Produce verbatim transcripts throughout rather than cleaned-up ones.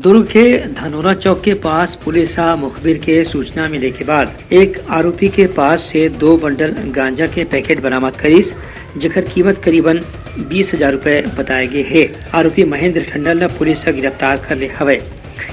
दुर्ग के धनोरा चौक के पास पुलिस ह मुखबिर के सूचना मिले के बाद एक आरोपी के पास से दो बंडल गांजा के पैकेट बरामद करिस, जेकर कीमत करीबन बीस हजार रुपए बताए गे हे। आरोपी महेंद्र टंडन ल पुलिस ह गिरफ्तार कर ले हवय।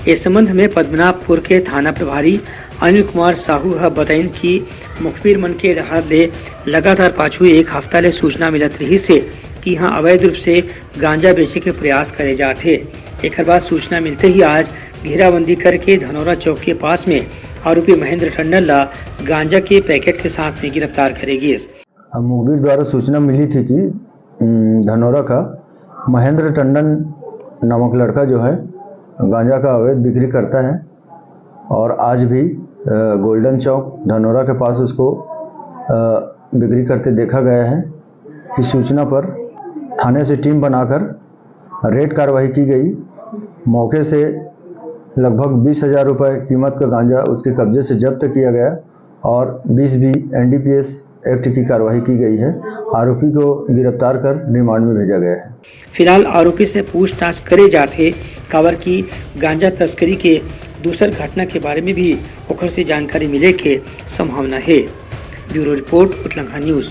इस संबंध में पद्मनाभपुर के थाना प्रभारी अनिल कुमार साहू ह बताइन कि मुखबिर मन के डहार ले लगातार पाछू एक हफ्ता ले सूचना मिलत रिहिस हे कि इहां अवैध रूप से गांजा बेचे के प्रयास करे जात हे। एकर बाद सूचना मिलते ही आज घेराबंदी करके धनौरा चौक के पास में आरोपी महेंद्र टंडन ला गांजा के पैकेट के साथ में गिरफ्तार करे गिस। अब मुखबिर द्वारा सूचना मिली थी कि, उम, धनौरा का महेंद्र टंडन नामक लड़का जो है, गांजा का अवैध बिक्री करता है और आज भी, अ, गोल्डन चौक धनौरा के पास उसको, अ, बिक्री करते देखा गया है। इस सूचना पर थाने से टीम बनाकर रेड कार्रवाई की गई। मौके से लगभग बीस हजार रुपए कीमत का गांजा उसके कब्जे से जब्त किया गया और बीस बी एनडीपीएस एक्ट की कार्रवाई की गई है। आरोपी को गिरफ्तार कर रिमांड में भेजा गया है। फिलहाल आरोपी से पूछताछ करे जात हे, काबर कि गांजा तस्करी के दूसर घटना के बारे में भी ओकर से जानकारी मिले के संभावना हे। Bureau report, Utlangha news.